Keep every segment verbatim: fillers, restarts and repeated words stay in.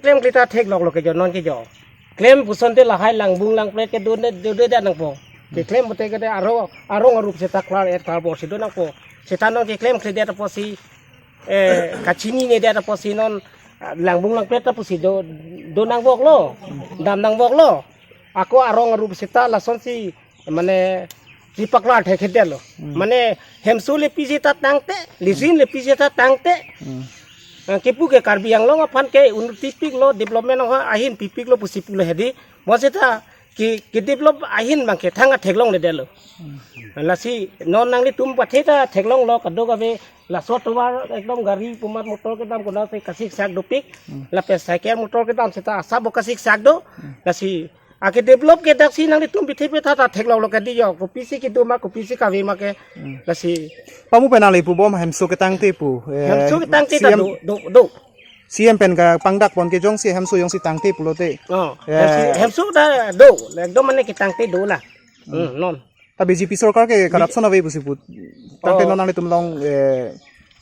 Klemkle ta theklonglo ke jo, non ke jo. Klem pusonte lahai langbung langpret ke dode dode nangpo. Keklem pute ke arong arong arup seta klar et klar bor si do nangpo. Seta non keklemkledet apotsi, eh, kachininedet apotsi non, ah, langbung langpret ta pusi do do nangvoklo. Dam nangvoklo. Ako arong arup seta lasonsi mane chipaklar thekthedetlo. Hmm. Mane hemso le piji ta tangte, lizin le piji ta tangte. Hmm. Ah, kipu ke Karbi Anglong aphan ke unnoti piklo, development ho ahin pipiklo pusi pulo hedi. Mo seta ki ki develop ahin bang ke thang theklongledetlo. Hmm. Lasi non nanglitum pathe ta theklonglo kadokave laso tovar ekdom gari pumat motor kedam kona se kasiksak dopik. Hmm. Lapen cycle motor kedam seta asap bo kasiksak do. Hmm. Lasi ake develop ke daksi nanglitum pithe pitha ta theklonglo ke di jo. Kopisi kedo ma, kopisi kave ma ke. Hmm. Lasi Pamu pen nangli pubom hemso ketangte pu. Eh, hemso ketangte ta C M, do, do, do. C M pen kapangdak pon ke jongsi hemso jongsi tangte pulote. Oh, Eh. hemso, hemso ta do. Ekdom mane ketangte do la. Hmm, non. Ta B J P sorkar ke corruption ave pusi pu. Tangte Oh. non nanglitum along, eh,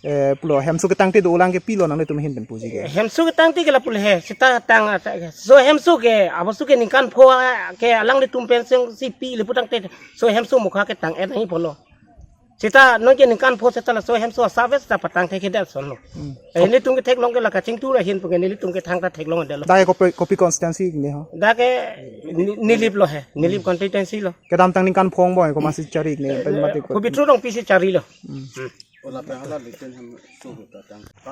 eh, pulo hemso ketangte dolang ke pilo nanglitum ahin pen puji ke. Hemso ketangte ke lapu le he, seta tang, so hemso ke, aboso ke ningkan pho ke alanglitum pen sengsi pi le pu tangte, so hemso mukha ketang et nangji pulo. Seta non ke ningkan pho seta laso hemso asap seta patang thekthedet asonlo. Hmm. Eh, nelitum ke theklong ke la kachingthur ahin pu ke nelitum ke thangta theklongdetlo. Dak ke kopi, kopi constituency ne ho? Dak ke Ni-, Nilip lo he, Nilip constituency lo. Kedamtang ningkan pho angbong ko masi chari ne pen mati ko. Pabitra Rongpi si charilo. Hmm. Hmm.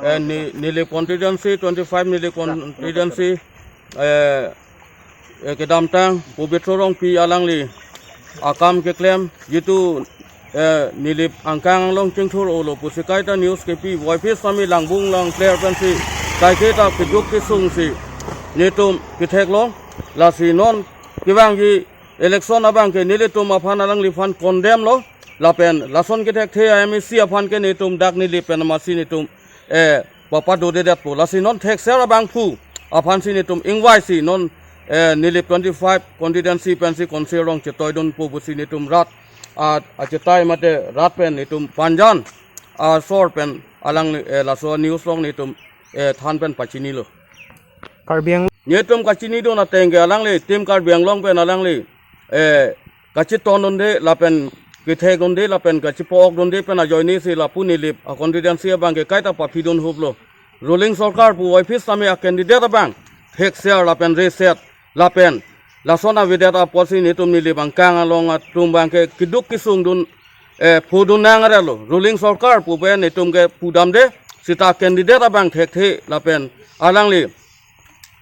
Eh, Ni-, Nilip constituency, twenty-five Nilip constituency, eh, eh, kedamtang Pabitra Rongpi alangli akam keklem jitu, eh, Nilip angkang along chingthur olo pusi kaita news kepi, voiphis sami langbung langpler pensi kaike ta keduk kesung si netum ketheklong, lasi non kevangji election abang ke nelitum aphan alangliphan condemn lo. Lapen lason kethekthe a-M A C aphan ke netum dak Nilip pen masi netum, eh, papa dodedetpo. Lasi non thekser abangphu aphansi netum ingvaisi non, eh, Nilip twenty-five constituency pensi konsil rong chetoidunpo pusi netum rat, ah, achetai mate rat pen netum Panjan, ah, sor pen alang, eh, laso news along netum, eh, than pen pachinilo. Karbi Anglong. Netum kachinidun ateng ke alangli, Team Karbi Anglong pen alangli, eh, kachetondunde lapen kethekdunde lapen kachepo-okdunde pen ajoinesi lapu Nilip a-constituency abang ke kaita paphidun huplo. Ruling sorkar pu voiphis sami a-candidate abang thekser lapen reset lapen lason avedet apotsi netum Nilip angkang along atum abang ke keduk kesungdun, eh, phodun nang arelo. Ruling sorkar pu pen netum ke pudamde, seta candidate abang thekthe lapen alangli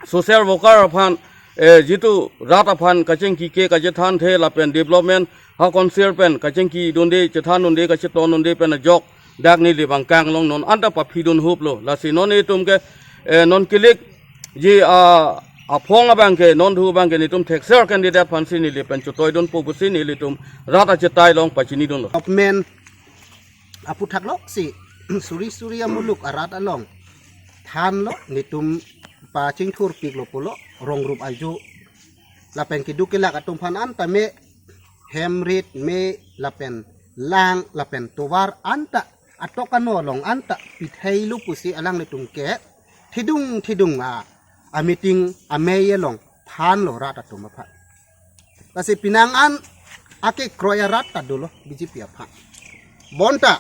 social worker aphan, eh, jitu rat aphan kachingki ke kachethanthe lapen development ha-council pen kachingkidunde, chethandunde, kachetondunde pen ajok dak Nilip angkang along non anta paphidun huplo. Lasi non netum ke, eh, non kilik ji a, aphong abang ke, non thu abang ke netum thekser candidate aphansi Nilip pen chetoidunpo pusi nelitum rat achetai along pachinidunlo. Government aphuthak lo si suri suri amuluk arat along thanlo, netum pachingthur piklo pulo, rong rup ajo lapen keduk kelak atum aphan anta me, hem rit me lapen lang lapen tovar anta atok ano along anta pitheilu pusi alanglitum ke thidung thidung a, a meeting amei along thanlo rat atum aphan. Lasi penang an akekroi arat ta dolo B J P aphan. Bonta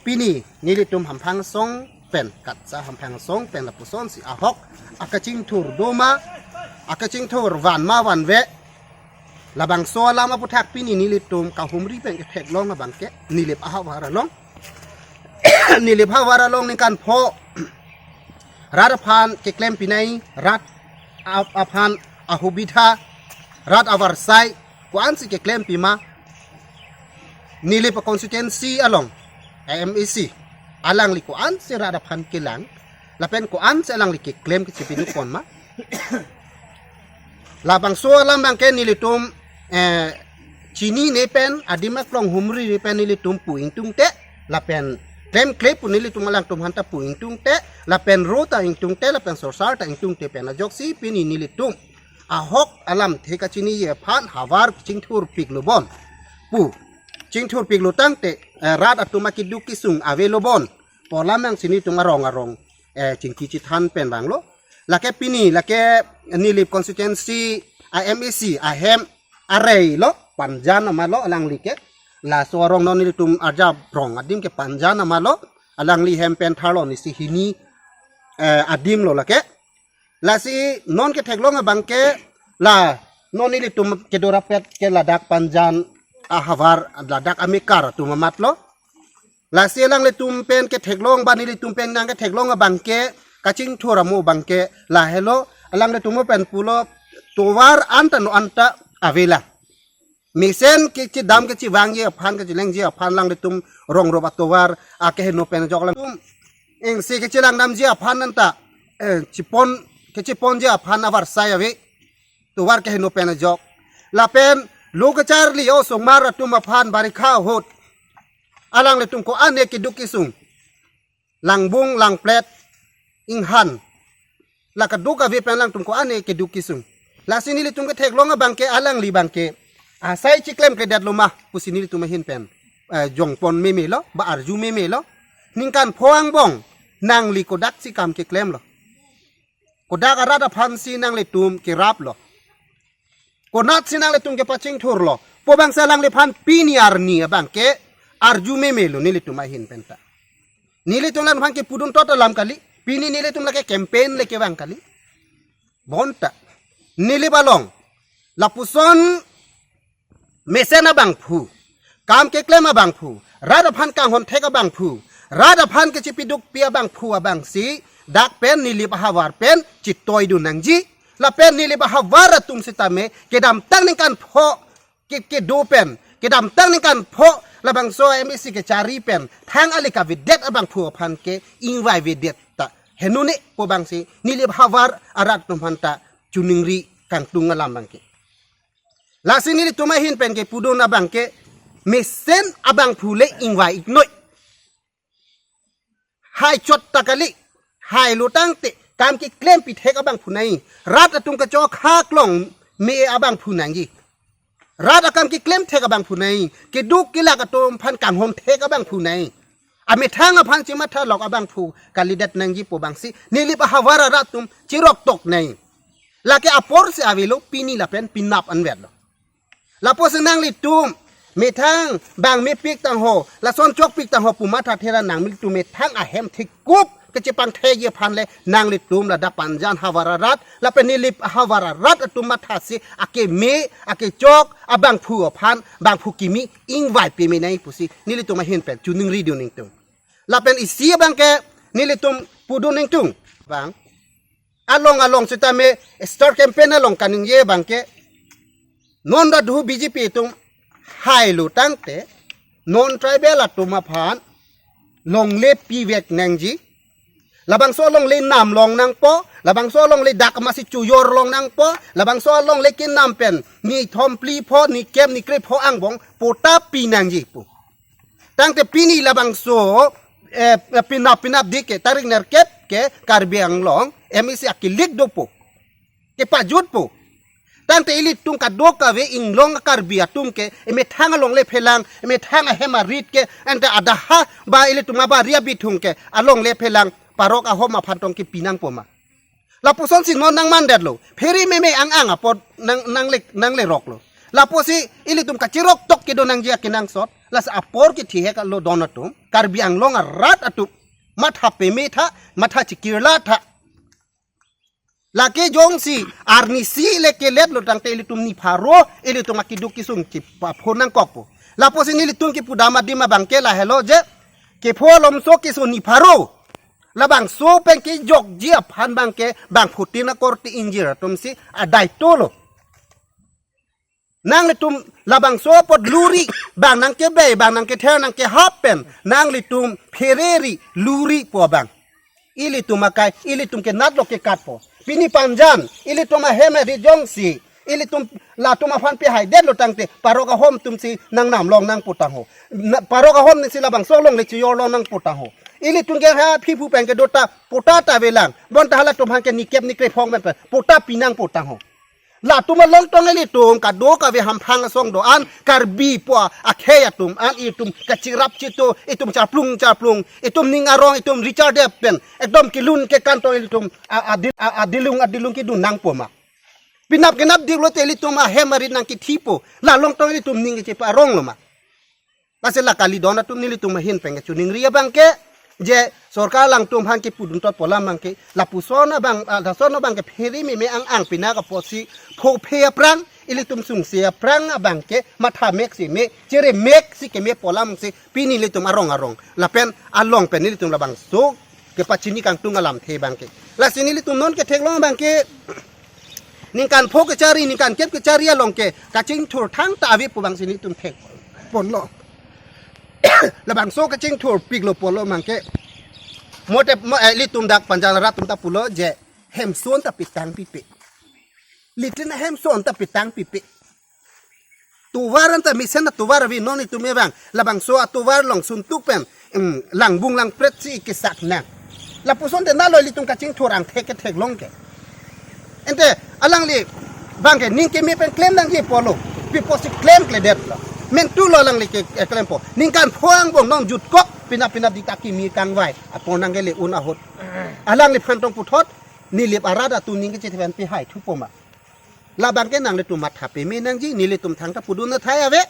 pini nelitum Hamphang asong pen, Katsa Hamphang asong pen lapusonsi ahok akachingthur doma, akachingthur van ma vanve. Labangso alam aphuthak pini nelitum kahumri pen ketheklong abang ke Nilip ahavar along. Nilip ahavar along ningkan pho rat aphan keklem pinai, rat ap-, aphan ahubidha, rat avarsai ko-ansi keklem pima, Nilip constituency along a-M A C alangli ko-ansi rat aphan kelang lapen ko-ansi alangli keklem kachepidun pon ma. Labangso alam abang ke nelitum, eh, chinine pen, adim aklong humri pen nelitum pu ingtungte, lapen klemkle pu nelitum alangtum aphanta pu ingtungte, lapen ro ta ingtungte, lapen sorsar ta ingtungte pen ajoksi pini nelitum ahok alamthe kachiniji aphan havar chingthur piklo bon pu. Chingthur piklo tangte, eh, rat atum akeduk kesung avelo bon pu alam abangsi nelitum arong arong, eh, chingki chethan pen vanglo. Lake pini, lake Nilip constituency a M A C ahem arei lo, Panjan amat lo alangli ke. Laso arong non nelitum arja brong adim ke Panjan amat lo, alangli hem pen tharlo ni si hini eh, adim lo lake. Lasi non ketheklong abang ke la non nelitum kedorapet ke ladak Panjan ahavar ladak amekar atum amat lo. Lasi alanglitum pen ketheklong ba nelitum pen nangketheklong abang ke kachingthur amo abang ke lahelo, alanglitum pen pulo tovar anta no anta avelang. Mesen kechedam kechevangji aphan kechelengji aphan alanglitum rong rop atovar akeheno pen ajok alanglitum. Engse kechelang damji aphan anta eh, chepon kecheponji aphan avarsai ave. Tovar keheno pen ajok. Lapen lo kacharli osomar atum aphan barikha ahut alanglitum ko-an ne keduk kesung, langbung langplet inghan, la keduk ave pen alangtum ko-an ne keduk kesung. Lasi nelitum ketheklong abang ke alangli abang ke asai chiklemkledet lo ma pusi nelitum ahin pen eh, jongpon meme lo ba arju meme lo. Ningkan pho angbong nangli kodak si kam keklem lo, kodak arat aphan si nanglitum kerap lo, konat si nanglitum kepachingthur lo pu abang si alangliphan pini arni abang ke arju meme lo nelitum ahin pen ta. Nelitum alangliphan kepudun tot alam kali, pini nelitum lake campaign le kevang kali. Bonta Nilip along lapuson mesen abangphu, kam keklem abangphu, rat aphan kanghon thek abangphu, rat aphan kechipidukpi abangphu abang si dak pen Nilip ahavar pen chitoidun nangji. Lapen Nilip ahavar atum sitame kedamtang ningkan pho ke kedo pen, kedamtang ningkan pho labangso M A C kechari pen thang ale kavedet abangphu aphan ke ingvai vedet ta henu ne pu abang si Nilip ahavar arat atum aphan ta choningri kangtung alam abang ke. Lasi nelitum ahin pen kepudun abang ke mesen abangphu le ingvai iknoi. Hai chot ta kali, hai lo tangte kam keklem pithek abangphu nai. Rat atum kachokha klong me abangphu nangji. Rat akam keklem thek abangphu nai. Keduk kelak atum aphan kanghon thek abangphu nai. Amethang aphan chematha lok abangphu kalidet nangji pu abang si Nilip ahavar arat atum chirok tok nai. Lake apor si avelo pini lapen penap anvet lo. Lapuson nanglitum methang bang mepik tangho, lason chokpik tangho pu matha thera nanglitum methang ahem thekup kechepangthekji aphan le nanglitum ladak Panjan havar arat lapen Nilip havar arat atum matha si akeme akechok abangphu aphan bangphu kimi ingvai peme nai pusi nelitum ahin pen choningridun ingtung. Lapen isi abang ke nelitum pudun ingtung. Bang along along sitame star campaign along kaningje abang ke non radu B J P atum hai lo tangte non tribal atum aphan longle pivek nangji. Labangso alongle nam long nangpo, labangso alongle dak masi chojor long nangpo, labangso alongle kenam pen ni thom phli pho ni kep ni kre pho angbong pota pi nangji pu. Tangte pini labangso eh, penap penap dik ke tarik nerkep ke Karbi Anglong M A C akilik dopo, kepajutpo. Tangte ilitum kadokave inglong Karbi atum ke emethang alongle phelang, emethang ahem arit ke anta adaha ba ilitum abari abithung ke alongle phelang parok ahom aphan tong kepi nangpo ma. Lapuson si non nangmandetlo. Phere meme ang ang apot nang nangle nangle roklo. Lapusi ilitum kachirok tok kedo nangji akenangsot. Lasi apor kethihek lo don atum, Karbi Anglong arat atum matha peme tha, matha chikirla tha. Lake jongsi arnisi le kelet lo tangte ilitum ni pharo, ilitum akeduk kesung chipaphon nangkokpo. Lapusi nelitum kipudam adim abang ke lahelo je kepho alomso keso ni pharo. Labangso pen kejokji aphan abang ke bangphutin akorte ingjir atum si adaito lo. Nanglitum labangso apot luri, bang nangkebe, bang nangkether nangkehap pen nanglitum phereri luri pu abang. Ilitum akai, ilitum kenat lo kekatpo. Pini Panjan, ilitum ahem eri jongsi ilitum latum aphan pehaidet lo tangte parok ahom atum si nangnam long nangpo tangho. Na, parok ahom nangsi labangso alongle chojor long nangpo tangho. Ilitum ke ha phiphu pen kedo ta pota ta avelang. Bonta halatum aphan ke ni kep ni kre pho pen pota pi nangpo tangho. Latum along tong ilitum kadokave hamphang asong do-an, Karbi pu akhei atum an itum kachirap chitu, itum charplung charplung, itum ning arong, itum Richard Dev pen ekdom kelun kekan tong ilitum a- adil- a- adilung adilung kedun nangpo ma? Penap kenap diklo te ilitum ahem arit nangkethipo, la along tong ilitum ning kechepa arong lo ma? Lasi la kali don atum nelitum ahin pen kachiningri abang ke, je sorkar alangtum aphan kepudun tot pu alam abang ke, lapuson abang, ah, lason abang ke phere meme ang ang pinak apotsi phophe aphrang, ilitum sungse aphrang abang ke, matha mek si me, chere mek si keme pu alam si, pini ilitum arong arong. Lapen along pen nelitum labangso kepachini kangtung alamthe abang ke. Lasi nelitum non ketheklong abang ke, ningkan pho kechari, ningkan kep kechari along ke kachingthur thangta ave pu abang si nelitum thekponlo. Labangso kachingthur piklo pulo abang ke, mote mo, eh, ilitum dak Panjang rat atum ta pulo je, hemson ta pitang pipe, latrine hemson ta pitang pipe. Tovar anta mesen atovar ave, non itum abang labangso atovar along suntuk pen, em, langbung langpret si kesak nang. Lapuson te nalo ilitum kachingthur angthek ketheklong ke. Ante alangli abang ke ning keme pen klem nangji pulo, pi apotsi klemkledetlo? Mentu lo alangli ke, eh, klempo. Ningkan pho angbong non jutkok, penap penap dik ta kimi kangvai apor nangkele un ahut. Alangliphan tong puthot, Nilip arat atum ning kechethe pen pehai thupo ma? Labang ke nanglitum matha peme nangji, nelitum thangta pudun athai ave.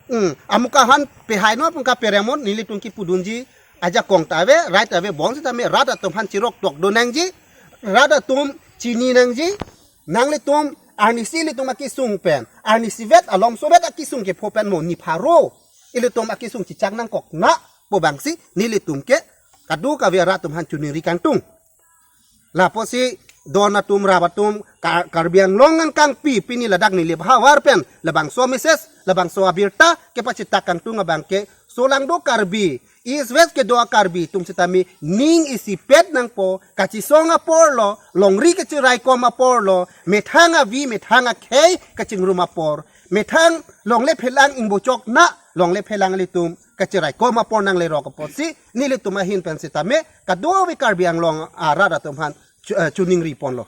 Hmm, amuka han pehai non pu kaperemon, nelitum kepudunji ajakong ta ave, rai ta ave, bonsitame rat atum aphan chirok tok do nangji, rat atum chini nangji. Nanglitum arnisi ilitum akesung pen, arnisi vet alomso vet akesung kepho pen mo ni pharo ilitum akesung chichak nangkok na pu abang si nelitum ke kadokave arat atum aphan chiningri kangtung. Lapusi don atum, rap atum, Kar- Karbi Anglong angkangpi pini ladak Nilip ahavar pen labangso message, labangso abirta kepachitak kangtung abang ke, solangdo Karbi, East West kedo a-Karbi atum sitame ning isipet nangpo, kachisong apor lo, longri kachiraikom apor lo, methang avi, methang akhei kachingrum apor, methang longle phelang ingbochok na, longle phelang ilitum kachiraikom apor nanglerok apotsi nelitum ahin pen sitame kadokave Karbi Anglong arat atum aphan chu- eh, chiningri ponlo.